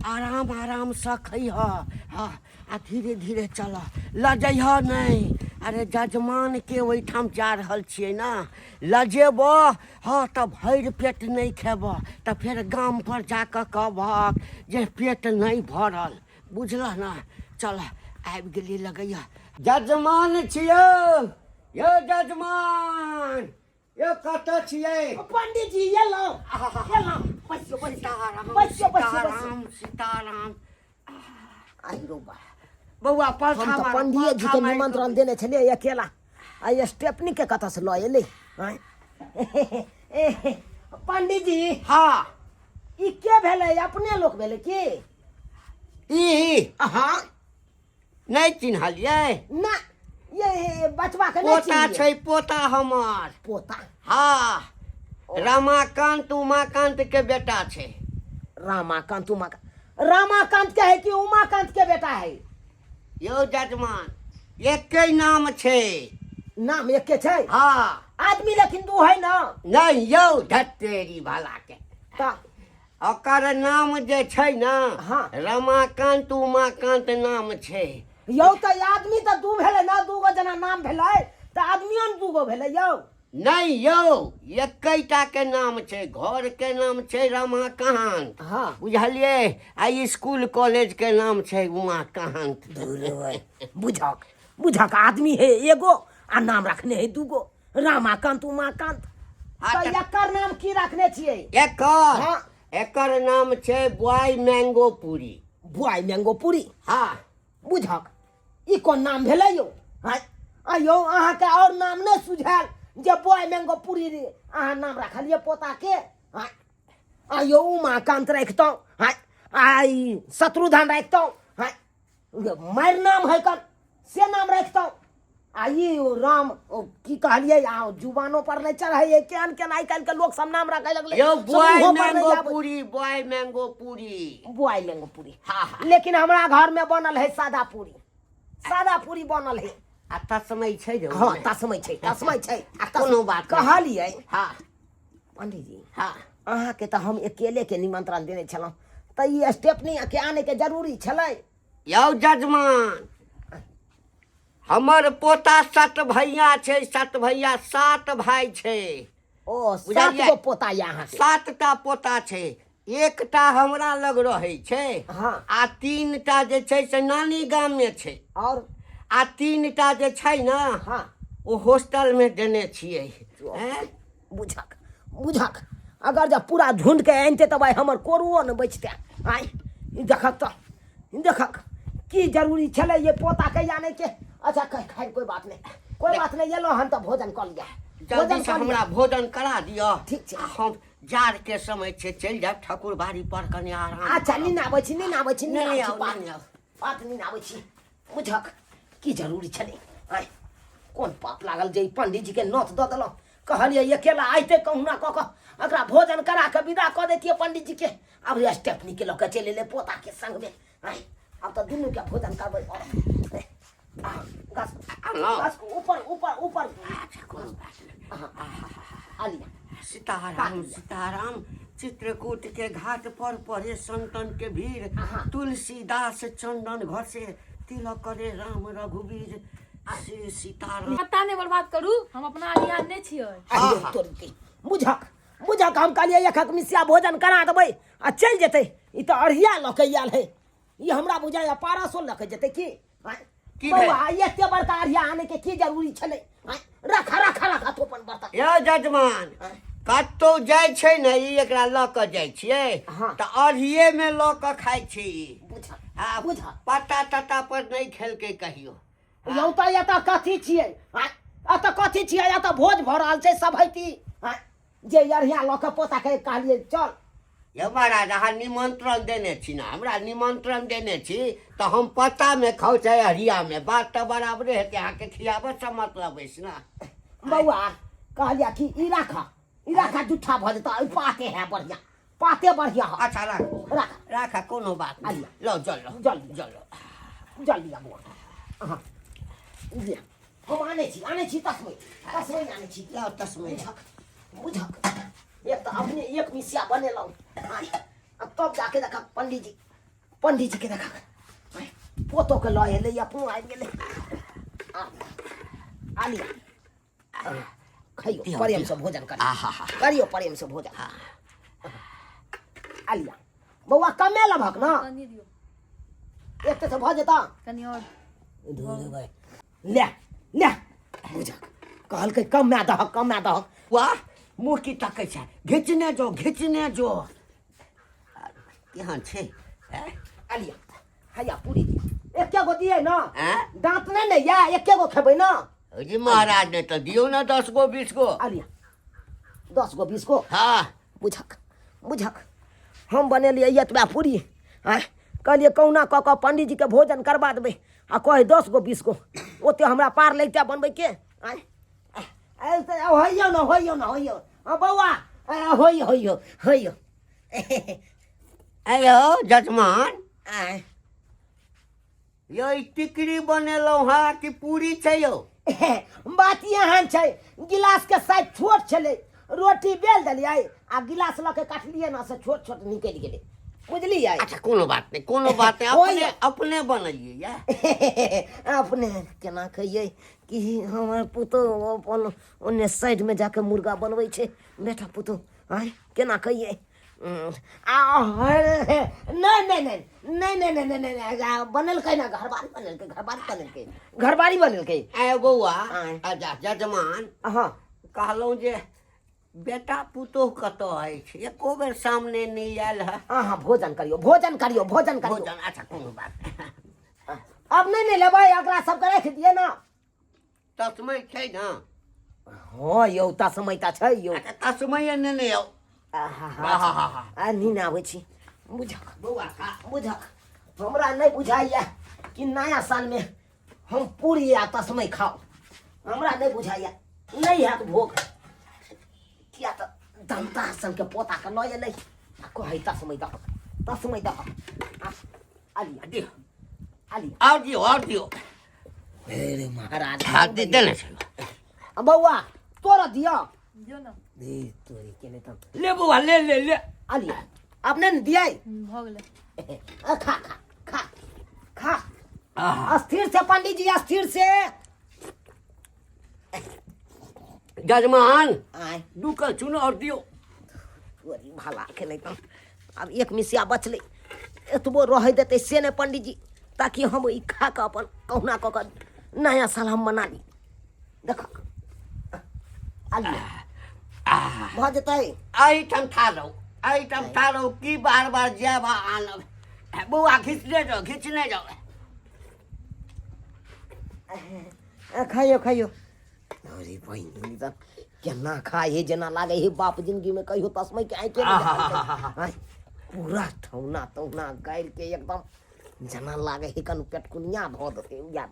B: आराम आरामसँ खैह। हाँ, आ धीरे धीरे चल, लजैह नहि। अरे जजमानके ओहिठाम जा रहल छियै ने, लजेबह हँ तऽ भरि पेट नहि खेबह तऽ फेर गामपर जा कऽ कहबहक जे पेट नहि भरल, बुझलह ने? चल, आबि गेलियै लगैया। जजमान छियौ यौ, जजमान यौ, कतऽ छियै?
A: पंडित जी, एलहुँ एलहुँ, बैसियो बैसियो।
B: सीताराम।
A: बैसियो बैसियो बैसियो।
B: सीताराम, सीताराम।
A: आइरो बा।
B: बौआ,
A: हम
B: पलथा
A: तऽ
B: मारू,
A: पंडिये जी
B: पलथा
A: के
B: मारि कऽ।
A: निमंत्रण देने छलियै अकेला, आ स्टेपनी के कतऽ से लऽ एलै? आँय? पंडित जी।
B: हाँ।
A: ई के भेलै? अपने लोक भेलै की?
B: ई?
A: हाँ।
B: नहि चिन्हलियै?
A: ना, ये बचवा के नहि
B: पोता
A: चिन्हलियै।
B: छै, पोता हमर।
A: पोता?
B: हाँ, रमाकांत उमाकांत के बेटा छै।
A: रामाकांत उमाकांत, रामाकांत के है कि उमाकांत के बेटा है?
B: यौ जजमान, एके नाम छै।
A: नाम एके छै?
B: हाँ।
A: आदमी लेकिन दू है ना?
B: नहि यौ, धतेरी भला के।
A: तऽ
B: ओकर नाम जे छै ने,
A: हाँ।
B: रमाकांत उमाकांत नाम छै।
A: यौ, तऽ आदमी तऽ दू भेलै ना? दूगो जेना नाम भेलै तऽ आदमियो ने दूगो भेलै यौ।
B: नहि यौ, एकैटा के नाम छै। घर के नाम छै रमाकांत।
A: हाँ।
B: बुझलियै? आ स्कूल कॉलेज के नाम छै उमाकांत।
A: बुझक बुझक, आदमी है एगो आ नाम रखने है दूगो, रामाकांत उमाकांत।
B: हाँ,
A: तऽ एकर नाम की रखने छियै?
B: एकर?
A: हाँ।
B: एकर नाम छै बुआई मैंगो पूरी।
A: बुआई मैंगो पूरी?
B: हाँ।
A: बुझक, ई कोन नाम भेलै यौ? आँय आ यौ, अहाँके आओर नाम नहि सुझायल जे बॉय मैंगो पूरी रे अहाँ नाम रखलियै पोताके। आँय, आ यौ उमाकान्त राखितहुँ, आँय, आ ई शत्रुधन राखितहुँ, आँय, मारि नाम है कन से नाम राखितहुँ। आ ई ओ राम ओ की कहलियै आ जुबानो पर नहि चढ़ै केहन केहन आइ काल्हिके लोक सब नाम राखै लगलै।
B: यौ
A: सब
B: बॉय
A: मुँहो पर नहि
B: मैंगो
A: आबै।
B: पूरी, बॉय मैंगो पूरी,
A: बॉय मैंगो पूरी।
B: हाँ, हाँ।
A: लेकिन हमरा घर में बनल है सादा पूरी, सादा पूरी बनल है।
B: आ तस्मै छै जे
A: हाँ, तस्मै छै, तस्मै छै।
B: आ कोनो बात नहि।
A: कहलियै
B: हाँ।
A: पंडीजी,
B: हाँ।
A: अहाँके तऽ हम अकेले के निमंत्रण देने छलहुँ, तऽ ई स्टेपनी के आने के जरूरी छलै?
B: यौ जजमान, हमर पोता सत भैया छै, सत भैया, सात भाई छै।
A: ओ सात
B: बुझलियै?
A: गो पोता यऽ अहाँके?
B: सातटा पोता छै, एकटा हमरा लग रहै छै।
A: हाँ।
B: आ तीनटा जे छै से नानी गाम मे छै।
A: और
B: आ तीनटा जे छै ने,
A: हाँ,
B: ओ हॉस्टल मे देने छियै। हैं?
A: बुझक बुझक, अगर जब पूरा झुंड के आनिते तऽ भाई हमर कोरुओ ने बचते। आय ई देखक तऽ ई देखक की जरूरी छलै ये पोता के आने के? अच्छा खैर कोई बात नहीं, कोई बात नहीं, एलहुँ हन तऽ भोजन कऽ लिअ।
B: जल्दी
A: भोजन
B: से
A: कऽ लिअ।
B: हमरा भोजन करा दिअ।
A: ठीक छै।
B: आ हम जाड़ के समय छै, चलि जायब ठाकुर बाड़ी पर कनि आराम
A: अच्छा
B: करब।
A: नीन आबै छी, नीन आबै छी, नीन
B: नहि
A: आबै छी।
B: आउ,
A: पात
B: नहि आउ।
A: पात नीन आबै छी। बुझक की जरूरी छलै? आँय, कोन पाप लागल जे ई पंडीजी के नोत दऽ देलहुँ? कहलियै अकेला अयतै, कहुना कऽ कऽ एकरा भोजन करा कऽ विदा कऽ दैतियै पंडीजी के। आब स्टेपनी के लऽ कऽ चलि एलै पोता के संगमे। आँय, आब तऽ दुनू के भोजन करबै। गाछ
B: आनलहुँ?
A: गाछ ऊपर ऊपर ऊपर।
B: अच्छा, कोनो बात नहि।
A: आ लिअ।
B: सीताराम सीताराम। चित्रकूट के घाट पर पड़े संतन के भीड़, तुलसीदास चंदन घसे, तिलक करे राम रघुवीर, श्री सीताराम।
E: पत्ता नहि बर्बाद करू, हम अपना अरिया नहि छियै।
A: अरे तोरी के, बुझक बुझक, हम कहलियै एकक मिसिया भोजन करा देबै आ चलि जेतै, ई तऽ अढ़िया लऽ के आयल है। ई हमरा बुझाइया पारसो लऽ के जेतै की? आँय?
B: की भेल?
A: बौआ, एते बड़का अढ़िया आने के की जरूरी छलै? आँय? रखा रखा रखा तू अपन बर्तन।
B: यौ जजमान, कतौ जाइ छै ने ई, एकरा लऽ कऽ जाइ छियै
A: हाँ।
B: तऽ अढ़िए मे लऽ कऽ खाइ छी ई।
A: बुझक
B: आ
A: बुझक,
B: पत्ता तत्ता पर नहि खेलकै कहियो।
A: यौ तऽ एतऽ कथी छियै? आँय, एतऽ कथी छियै? एतऽ भोज भऽ रहल छै सभैती। आँय, जे अढ़िया लऽ कऽ पोता के कहलियै चल।
B: यौ महाराज, अहाँ निमंत्रण देने छी ने, हमरा निमंत्रण देने छी तऽ हम पत्तामे खाउ चाहे अरियामे, बात तऽ बराबरे हेतै। अहाँके खियाबऽसँ मतलब अछि ने।
A: बौआ, कहलियै कि ई राख, ई राख, जुट्ठा भऽ जेतौ। ई पाते है बढ़िया, पाते बढ़िया है।
B: अच्छा राख।
A: राख।
B: राख, कोनो बात नहि।
A: आइए।
B: लौ जल लो।
A: जल लिअ।
B: जल लो।
A: जल लिअ बौआ। अहाँ लिअ, हम आनै छी, आनै छी, तस्मै तस्मै आनै छी।
B: लौ तस्मै।
A: बुझक बुझक, एक तऽ अपने एक मिसिया बनेलहुँ, आँय, आ तब जाके देखक पंडीजी, पंडीजी के देखक, आँय, पोतोके लऽ एलै, अपनो आबि गेलै। आ आ लिअ, खइयो।
B: दियौ,
A: प्रेम
B: दियौ।
A: से भोजन करियौ।
B: आहा।
A: करियौ प्रेम से भोजन। आ लिअ बौआ, कमे लेबहक ने?
E: कनि दियौ।
A: एते से भऽ जेतऽ?
E: कनि और।
A: धुर, ले ले, बुझक कहलकै कमे दहक, कमे दहक।
B: वाह, मुँह की तकै छै? घिचने जो, घिचने जो। केहन छै हैं?
A: आ लिअ, हैया पूरी दिअ। एके गो दियै ने?
B: आँय?
A: दाँत नहि ने या, एके गो खेबै ने?
B: जी महाराज, नहि तऽ दियौ ने 10 गो 20 गो।
A: आ लिअ, 10 गो 20 गो।
B: हाँ।
A: बुझक बुझक, हम बनेलियै एतबा पूरी। आँय, कहलियै कहुना कऽ कऽ पंडीजीके भोजन करबा देबै, आ कहै 10 गो 20 गो, ओते हमरा पार लगितै बनबैके? आँय, आँय, तऽ होइयौ ने, होइयौ ने, होइयौ। हँ बौआ, होइयौ होइयौ होइयौ।
B: आयो जजमान।
A: आँय।
B: यौ, ई टिकरी बनेलहुँ हँ कि पूरी छै यौ?
A: बात एहन छै, गिलासके साइज छोट छलै, रोटी बेल देलियै आ गिलास लऽ के काटलियै ने, से छोट छोट निकलि गेलै, बुझलियै?
B: अच्छा, कोनो बात नहि, कोनो बात नहि।
A: होइए।
B: अपने अपने बनलियै या?
A: अपने केना कहियै कि हमर पुतोहु अपन ओन्ने साइडमे जाके मुर्गा बनबै छै। बेटा पुतोहु, आँय, केना कहियै? आ नहि नहि नहि नहि नहि नहि नहि नहि, आ, बनेलकै ने घरबारी, बनेलकै घरबारी, बनेलकै घरबारी, बनेलकै।
B: आय बौआ।
A: आँय।
B: अच्छा जजमान।
A: हँ।
B: कहलहुँ जे बेटा पुतोह कतऽ अछि? एको बेर सामने नहि आयल है।
A: अहाँ भोजन करियौ, भोजन करियौ, भोजन करियौ।
B: भोजन, अच्छा, कोनो बात नहि।
A: अब नहि ने लेबै, एकरा सबके राखि दियै ने।
B: तस्मै छै ने?
A: हँ यौ तस्मैता छै यौ।
B: अच्छा, तस्मैये नेने आउ।
A: आहा, आ नीन आबै छी बुझक।
B: बौआ खा।
A: बुझक, हमरा नहि बुझाइया कि नया सालमे हम पूरी आ तस्मै खाउ। हमरा नहि बुझाइया, नहि हैत भोग, किया तऽ दन्ता सनके पोताके लऽ एलै आ कहै तस्मै दहक, तस्मै दहक। आ आलिया।
B: दियौ।
A: आलिया।
B: आओर दियौ, आओर दियौ।
A: अरे महाराज।
B: हाथ दे देने छै।
A: आ बौआ, तोरा दिअ।
E: दियौ ने।
A: दे तोरी के नहि तऽ।
B: ले बौआ, ले ले ले।
A: आलिया, अपने ने दियै।
E: भऽ गेलै।
A: आ, खा खा खा खा।
B: आहा।
A: अस्थिर से पंडित जी, अस्थिर से।
B: जजमान।
A: आय।
B: दू कल चून आओर दियौ।
A: तोरी भला के नहि तऽ आब एक मिसिया बचलै, एतबो रहै देतै से नहि पंडित जी, ताकि हम ई खा कऽ अपन कहुना कऽ कऽ नया साल हम मना ली। देख, आलिया, भऽ जेतै।
B: एहिठाम ठाढ़ रहू, एहिठाम ठाढ़ रहू। की बार बार जायब आ आनब? बौआ, घिचने जाउ, घिचने जाउ।
A: आ, खाइयो खाइयो। अरे बहिन, तऽ केना खाइ है, जेना लागै है बाप जिंदगी में कहियो तस्मै के आँखि नहि देखलकै। आँय, पूरा ठौना तौना गाड़ि के एकदम जेना लागै है कनु पेटकुनिया धऽ देतै। उएह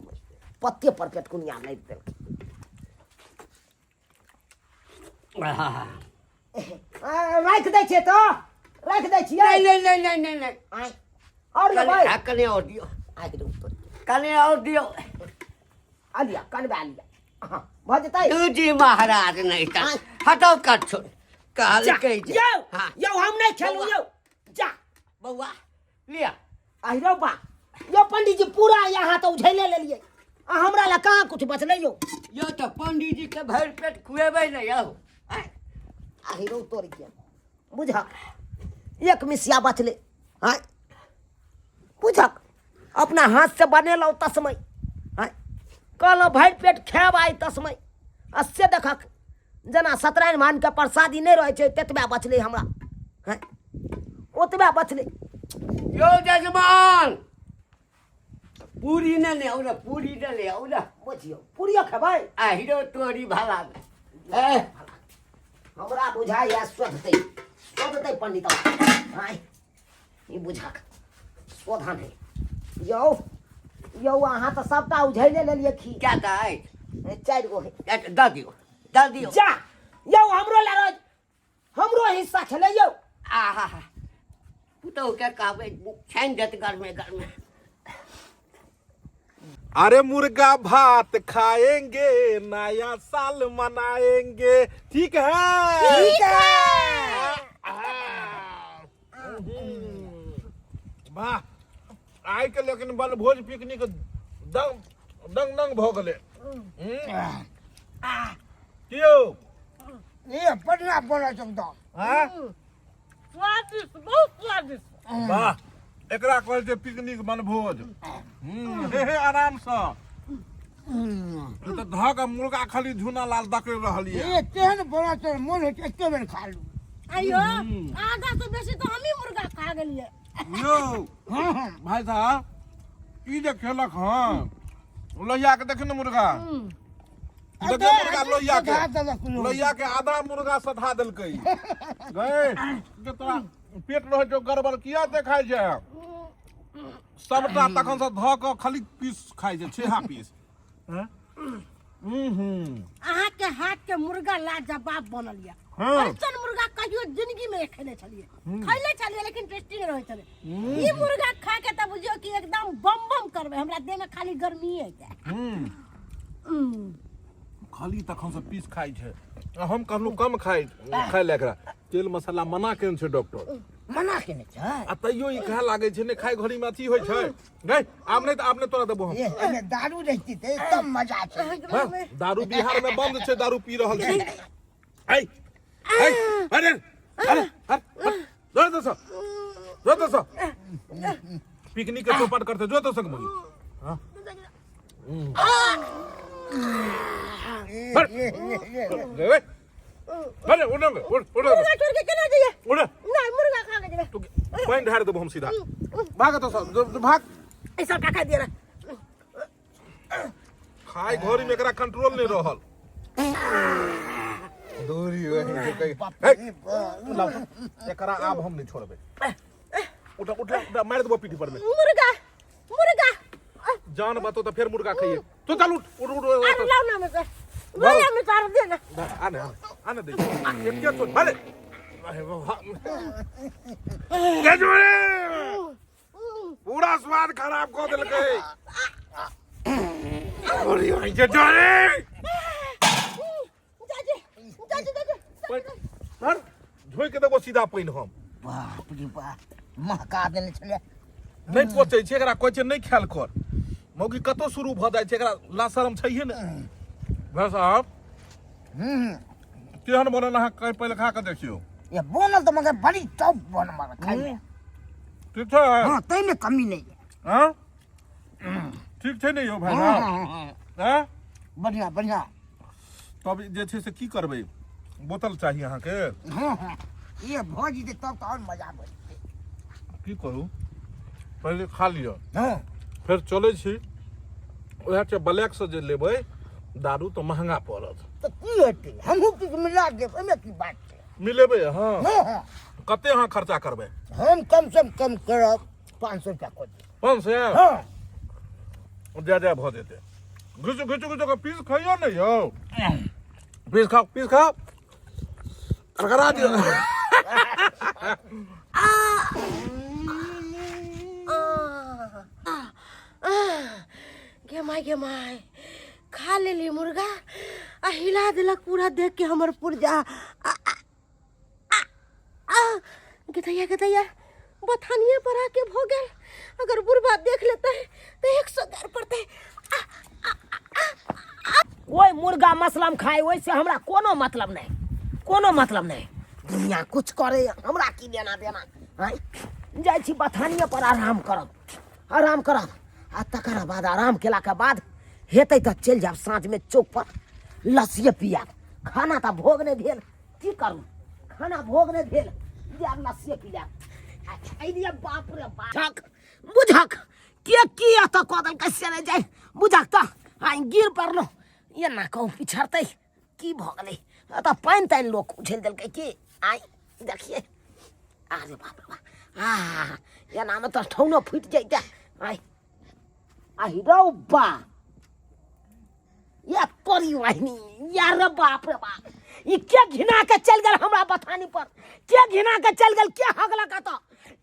A: पत्ते पर पेटकुनिया लागि देलकै। आ, राखि दै छियै तऽ राखि दै छियै।
B: नहि नहि नहि नहि नहि नहि।
A: आँय, आओर
B: कने
A: लेबै?
B: आ, कने आओर दियौ।
A: आगि दू तोरी।
B: कने आओर दियौ।
A: आलिया, कनबा आलिया। हँ, भऽ जेतै।
B: जी महाराज, नहि तऽ
A: आँय।
B: हटाउ कच्छो कहलकै जे।
A: यौ।
B: हाँ।
A: यौ, हम नहि खेलू।
B: बौआ।
A: यौ, जा।
B: बौआ, लिअ।
A: आहि रौ बा, यौ पंडीजी, पूरा यहाँ तऽ उझैले लेलियै आ हमरा लए कहाँ कुछ बचलै यौ?
B: यौ, तऽ पंडीजी के भरि पेट खुएबै ने यौ? आँय।
A: आहि रौ तोरी के, बुझक एक मिसिया बचलै। आँय, बुझक अपना हाथ से बनेलहुँ तस्मै। आँय, कहलहुँ भरि पेट खायब आइ तस्मै, आ से देखक जेना सत्यनारायण भगवानके प्रसादी नहि रहै छै, ततबे बचलै हमरा। आँय, ओतबे बचलै।
B: यौ जजमान, पूरी ने ले आउ ने, पूरी ने ले आउ ने।
A: बुझियौ, पूरियो खेबै?
B: आहिरो तोरी भला ए।
A: हमरा बुझाइया शोधतै, शोधतै पंडित। आँय, ई बुझक शोधा नहि। यौ यौ, अहाँ तऽ सबटा उझैले लेलियै खी।
B: क्या टा अछि?
A: चारि गो है।
B: दऽ दियौ, दऽ दियौ।
A: जा यौ, हमरो लए रोज हमरो हिस्सा छलै यौ।
B: आहा, पुतहु के कहबै, छानि देत गरमे गरमे।
D: अरे मुर्गा भात खाएंगे, नया साल मनाएंगे, ठीक है?
C: ठीक है।
D: वाह, आइ के लेकिन वनभोज पिकनिक दंग दंग दंग भऽ गेलै। की यौ?
F: ये बढ़िया बनल छै एकदम।
D: हाँ?
C: स्वादिष्ट, बहुत स्वादिष्ट।
D: वाह, एकरा कहै छै पिकनिक वनभोज। हे हे, आरामसँ ई तऽ धऽ कऽ मुर्गा खाली झूना लाल दकड़ि रहल यऽ।
F: ये तेहन बनल छै, मोन होइ छै एते बेर खा लू।
C: आइयो आधा से बेसी तऽ हमही मुर्गा खा गेलियै।
D: यौ।
F: हँ हँ।
D: भाई साहब, ई जे खेलक हँ लोहिया के, देखियौ ने मुर्गा, देखियौ मुर्गा लोहिया के।
F: सधा देलक लोग।
D: लोहिया के आधा मुर्गा सधा देलकै। गए जे तोरा पेट रहै छौ गड़बड़, किया देखाइ छै? सबटा तखन से धऽ कऽ खाली पीस खाइ छै, छेहा पीस। हँ हूँ।
C: अहाँके हाथ के मुर्गा लाजवाब बनल यऽ। ऐसन मुर्गा कहियो जिंदगी में खेने छलियै, खैले छलियै, लेकिन टेस्टी नहि रहै छलै। ई मुर्गा खा के तऽ बुझियौ कि एकदम बम बम करबै, हमरा देह में खाली गर्मी आइ।
D: खाली तखन से पीस खाइ छै आ हम कहलहुँ कम खाइ खाइ लए, एकरा तेल मसाला मना केने छै डॉक्टर।
F: मना केने छै।
D: आ तैयो ई खाय लागै छै ने, खाय घड़ी में अथी होइ छै। गई, आब नहि तऽ आब नहि तोरा देबो हम।
F: ये एहिमे दारू रहिती तऽ एकदम मजा छै।
D: हाँ, दारू बिहार में बंद छै, दारू पी रहल छी। ऐ ऐ, अरे अरे अरे, जो तो सो, जो तो सो, पिकनिक के चौपट करते, जो तो सक मगी। हाँ,
F: ये ये ये ये।
D: अरे अरे, उठ उठ उठ।
C: मुर्गा छोड़ के केना जइए?
D: उठ।
C: नहीं, मुर्गा खा के जेबै।
D: तू पानि ढारि देबो हम सीधा। भाग तो सब, भाग।
C: ई सब खा दिए।
D: खाय घड़ी में एकरा कंट्रोल नहीं रहल। दूरी वही जे कही लाउ, एकरा आब हम नहीं छोड़बै। उठा उठा उठा, मारि देबो पीठी पर में।
C: मुर्गा मुर्गा।
D: जान बतो तो फेर मुर्गा खाइए। तू चल उठ उठ उठ, उठ,
C: अरे
D: उठ।
C: लाओ ना मुझे, मुर्गा में तार देना।
D: आने आने आने दे, एके तो भले। अरे वाह। गजबरे! पूरा स्वाद खराब कऽ देलकै। अरे भाई जे डरे।
C: जाजे जाजे जाजे।
D: सर झोंकि देबो सीधा पानि हम।
F: बाप रे बाप, महका देने छलै।
D: नहि पचै छै एकरा, कहै छै नहि खायल कर। मौगी कतौ शुरू भऽ जाइ छै, एकरा लाशरम छैहे ने। भाय साहब, केहन बनल अहाँ कहि पहिले खा कऽ देखियौ।
F: ये बनल तऽ मगर बड़ी टॉप बनल खाइमे।
D: ठीक छै।
F: हाँ, ताहिमे कमी नहि है।
D: हाँ ठीक छै ने यौ भाय
F: हाँ,
D: साहब?
F: हाँ, हाँ।
D: हाँ?
F: बढ़िया बढ़िया।
D: तब जे छै से की करबै? बोतल चाही अहाँके?
F: हाँ हाँ, ये भऽ जेतै तब तऽ आओर मजा भऽ जेतै।
D: की करू, पहिले खा लिअ।
F: हाँ।
D: फेर चलै छी, उएह छै ब्लैकसँ जे लेबै दारू तऽ महंगा पड़त।
F: तऽ की हेतै, हमहूँ किछु मिला देब, ओहिमे की बात छै।
D: मिलेबै अहाँ?
F: हाँ हाँ।
D: कते अहाँ खर्चा करबै?
F: हम कम से कम करब 500 रुपया कऽ देब।
D: 500?
F: हाँ।
D: जा जा भऽ जेतै। घिचू घिचू घिचू कऽ पीस खइयौ ने यौ, पीस खाउ पीस खाउ, करकरा दियौ।
C: गे माय गे माय, खा लेली मुर्गा आ हिला देलक पूरा देख के हमर पुर्जा। आ आ आ आ गेदैया गेदैया, बथानिए पर आके भो गेल। अगर बुढ़बा देख लेते तो 100 गार पड़ते। आ आ आ।
A: ओहि मुर्गा मसलम खाय ओहिसँ हमरा कोनो मतलब नहि, कोनो मतलब नहि। दुनिया कुछ करे, हमरा की लेना देना। आँय, जाइ छी बथानिए पर आराम करब, आराम करब आ तकर बाद आराम केलाके बाद हेतै तऽ चलि जायब साँझमे चौक पर लस्सिए पियाब। खाना तऽ भोग नहि भेल, की करू, खाना भोग नहि भेल, जायब लस्सिए पी लेब। आ अइलियै, बाप रे बाप, बुझक के की एतऽ कऽ देलकै से नहि जाय। बुझक तऽ आइ गिर पड़लहुँ, एना कहूँ पिछड़तै की भऽ गेलै? एतऽ पानि तानि लोक उछलि देलकै की? आइ देखियै, अरे बाप रे बाप, आ एनामे तऽ ठौनो फुटि जैते। आइ आहि रौ बा, ये तोरी वाहिनी यार रे, बाप रे बाप, ई के घिना के चलि गेल हमरा बथानी पर? के घिना के चलि गेल? के हगलक एतऽ?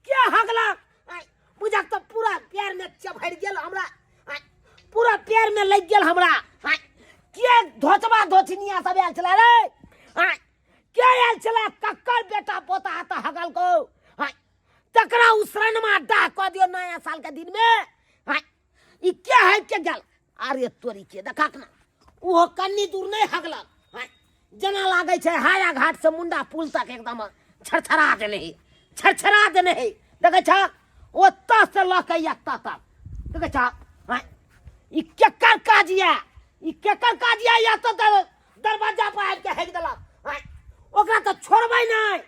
A: के हगलक? आइ बुझक तऽ पूरा पैर में चभरि गेल हमरा, आइ पूरा पैर में लागि गेल हमरा। आइ के धोचबा धोचनिया सब आयल छलै रे? आइ के आयल छलै? कक्कर बेटा पोता तऽ हगल को? आइ तकरा उसरनमा डाह कऽ दियौ नया साल के दिन में। आइ ई के हगि के गेल? अरे तोरी के, देखक ना, ओहो कन्नी दूर नहि हगलक। आइ जेना लागै छै हाया घाट से मुंडा पुल तक एकदम छरछरा देने है, छरछरा देने है। देखै छ, ओतऽ से लऽ के एतऽ तक देखै छ। आइ ई केकर काज यऽ? ई केकर काज यऽ? एतऽ दरवाजा पर आबि के हगि देलक। आइ ओकरा तऽ छोड़बै नहि,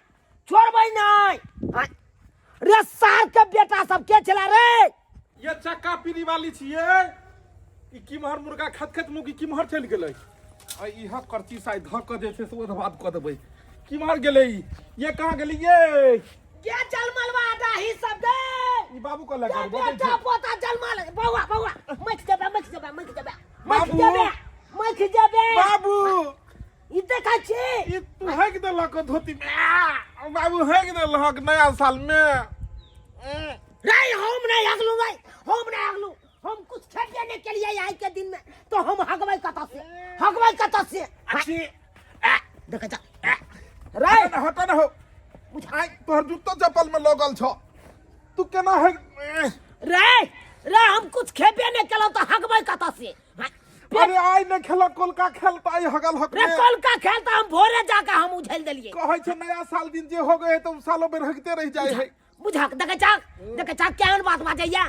A: छोड़बै नहि। आइ रे सार के बेटा सब के छला रे?
D: ये चक्का पीरी वाली छियै, ई किम्हर मुर्गा खत खत मुगी किम्हर चलि गेलै? आ इह करची साइ धऽ कऽ जे छै से ओहि बाद कऽ देबै। किम्हर गेलै ई? ये कहाँ गेलै ये?
A: के जलमलवा डाही सब दे?
D: ई बाबू कहलक
A: के
D: बजै
A: बेटा
D: छै।
A: पोता जलमल बौआ बौआ, मखि जेबे मखि जेबे मखि जेबे मखि
D: बाबू।
A: जेबे मखि जेबे।
D: बाबू,
A: ई देखै छी।
D: ई तू हगि देलक धोती में। आ, बाबू हगि देलक नया साल में।
A: रे हम नहीं हगलू रे, हम नहीं हगलू। हम कुछ खेबे नहीं के लिए आई के दिन में, तो हम हगबै कतऽ से, हगबै कतऽ से?
D: अच्छी।
A: देखै जा रे।
D: हट न, हट न हो। आइ तोहर जूतो चप्पल में लगल छौ, तू केना हगि
A: रे? रे हम कुछ खेबे नहीं केलहुँ तऽ हगबै कतऽ से?
D: अरे आइ नहि खेलक कोलका खेल तऽ आइ हगल हक
A: रे। कोलका खेल तऽ हम भोरे जाके हम उझेल देलियै।
D: कहै छै नया साल दिन जे हो गए तऽ उ सालो बेर हगिते रहि जाइ है।
A: बुझक देखै छक, देखै छक केहन बात बाजैया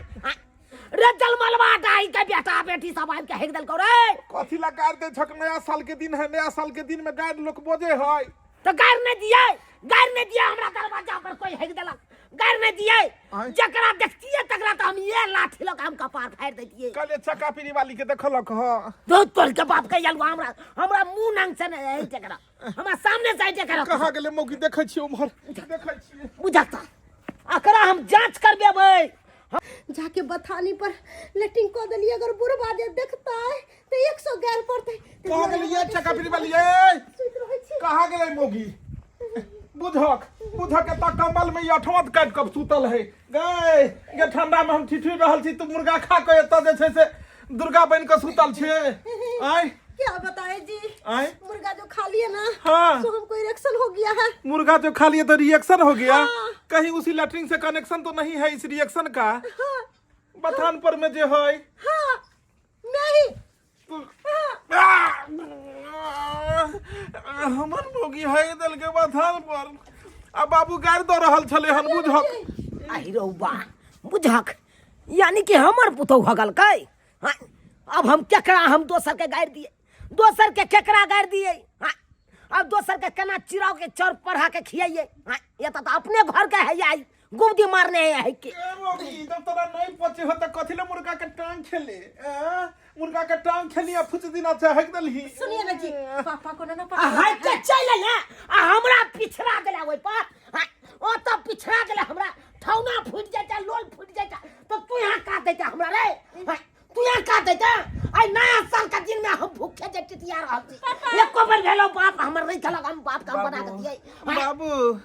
A: रे? जलमलवा डाही के बेटा बेटी सब आबि के हेक देलकौ रे।
D: कथी ला गारि दै छक? नया साल के दिन है, नया साल के दिन में गारि लोक बजे है।
A: तऽ गारि नहि दियै, गारि नहि दियै। हमरा दरवाजा पर कोई हेक देलक। गारि नहि दियै।
D: आँय?
A: जकरा देखतियै तकरा तऽ हम ये लाठी लऽ कऽ हम कपार फाड़ि दैतियै।
D: कहलियै चक्का पीड़ी वाली के देखलक हँ।
A: दूध तोड़ के बाप के आलू, हमरा हमरा मुंह नंग से नहि हटि एकरा, हमरा सामने से हटि एकरा।
D: कहाँ गेलै मौगी? देखै छियै उम्हर, देखै छियै।
A: बुझक तऽ एकरा हम जांच करबेबै।
C: जाके बथानी पर लेटिंग कऽ देलियै, अगर बुढ़बा जे देखतै तऽ 100 गारि पड़तै।
D: कहाँ गेलै ये चक्का पीड़ी वाली? ए
C: सुति रहै छी।
D: कहाँ गेलै मौगी? बुझक बुझक, एतऽ कम्बल में ई अठवत काटि कऽ सुतल है। गए गे, ठंडा में हम ठिठुरि रहल छी, तू मुर्गा खा कऽ एतऽ जे छै से दुर्गा बनि कऽ सुतल छै। आँय?
C: क्या बताए जी।
D: आँय?
C: मुर्गा जो खा लिए ना,
D: हाँ।
C: सो हमको इरेक्शन हो गया है।
D: मुर्गा जो खा लिए तो रिएक्शन हो गया?
C: हाँ।
D: कहीं उसी लैट्रिन से कनेक्शन तो नहीं है इस रिएक्शन का?
C: हाँ।
D: बथान पर में जो है?
C: हाँ, नहीं।
D: हमर मौगी है दल के बथान पर आ बाबू गारि दऽ रहल छलै हन। बुझक।
A: आहि रौ बा, बुझक, यानी कि हमर पुतहु हगलकै। हाँ, अब हम केकरा, हम दोसर के गारि दिए, दोसर के केकरा गारि दिए? हाँ, अब दोसर के केना चिराव के चौर पढ़ा के खियाइए? हाँ, ये तो अपने घर के है, आई गुबदी मारने है, है के।
D: ए मौगी, जब तोरा नहीं पचे हो त कथी ले मुर्गा के टांग खेले? ए मुर्गा के टांग खेली आ फुच दिना से हक देलही।
C: सुनिए ना जी, पापा को ना
A: आ
C: पता।
A: हाय के चलि अयलै आ हमरा पिछड़ा देला ओहि पर। हाँ, ओ तऽ पिछड़ा देला, हमरा ठौना फूटि जाइता, लोल फूटि जाइता, तऽ तू यहाँ का दैता हमरा रे? हाँ, तू यहाँ का दैता? आइ नया साल के दिन में हम भूखे जे टिटिया रहल छी, एको बेर भेलो बाप हमर नहि खेलक, हम बाप के हम बना के दियै? हाँ,
D: बाबू,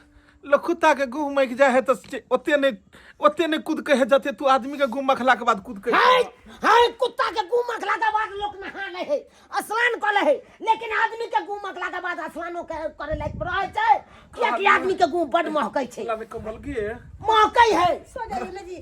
D: लखुता के गुह मकि जाए है तऽ ओते नहीं, ओते नहीं कूद के है जते तू आदमी के गुह मखला के बाद कूद के।
A: हाय हाय, कुत्ता के गु मखला के बाद लोग नहा ले है, स्नान कर ले है, लेकिन आदमी के गु मखला के बाद स्नानो करे लायक रहे छै, कियाकि आदमी के गु बड महकै छै।
D: लावे कम्बल के।
A: महकै है।
C: सो जाइए ना जी।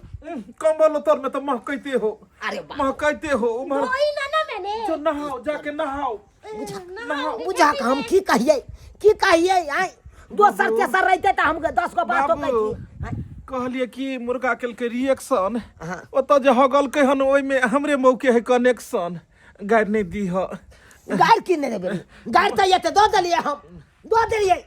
D: कम्बल उतर में तो महकैते हो।
A: अरे बाप।
D: महकैते हो उम्हर।
C: धोई ना ना मैंने।
D: जो नहाओ, जाके नहाओ, नहाओ।
A: बुझा के हम की कहियै, की कहियै? आय दोसर तेसर रहिते तऽ हम 10 गो बातो
D: बाबू।
A: कहितियै।
D: कहलिए कि मुर्गा केलकै रिएक्शन।
A: हाँ।
D: ओतऽ जे हगलकै हन ओहिमे हमरे मौके है कनेक्शन, गारि नहि दीह।
A: गारि की नहि देबै गारि? तऽ एते दऽ देलियै, हम दऽ देलियै,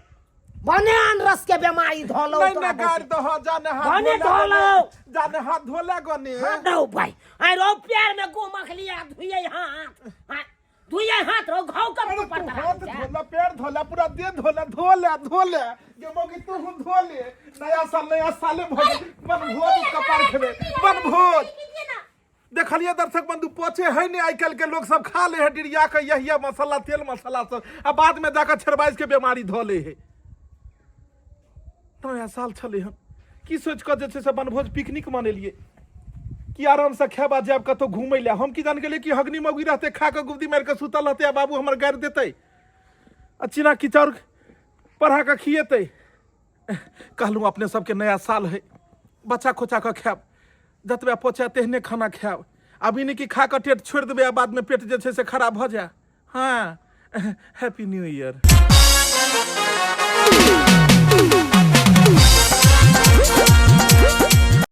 A: भने आन रस के बेमारी धोलो।
D: नहीं नहीं, गारि दह, जाने हाथ
A: भने
D: धोले
A: धोलो।
D: गने, जाने हाथ धोले गने।
A: हाँ दो भाई, आइ रो प्यार में गु मखलिया, धुइए हाथ, हाँ, धुइए हाथ रो, घाव कब
D: अरे
A: तू
D: तू
A: पर
D: हाथ धोला, पैर धोला, पूरा देह धोला, धोले धोले गे मौगी, तू हूँ धोले। नया साल नया साले भऽ गेल, बनभोज कपार खेबै बनभोज।
C: कीजिए ना।
D: देखलिए दर्शक बंधु, पोछे है नहीं आइ काल्हि के लोग सब, खा ले है डिरिया के यही मसाला तेल मसाला सब आ बाद में जाकर छेड़बाइस के बीमारी धऽ ले है। नया साल छलै हन, की सोचि कऽ जे छै से बनभोज पिकनिक मनेलियै कि आरामसँ खायब आ जायब कतहु घुमै लए। हम की जान गेलियै कि हगनी मौगी रहतै, खा कऽ गुब्दी मारि कऽ सुतल रहतै आ बाबू हमर गारि देतै आ चीना किचाउर पढ़ा कऽ खिएतै। कहलहुँ अपने सबके नया साल है, बच्चा खोचा कऽ खायब, जतबे पचै तेहने खाना खायब। आब ई नहि कि खा कऽ पेट छोड़ि देबै आ बादमे पेट जे छै से खराब भऽ जाय। हाँ, हैप्पी न्यू ईयर।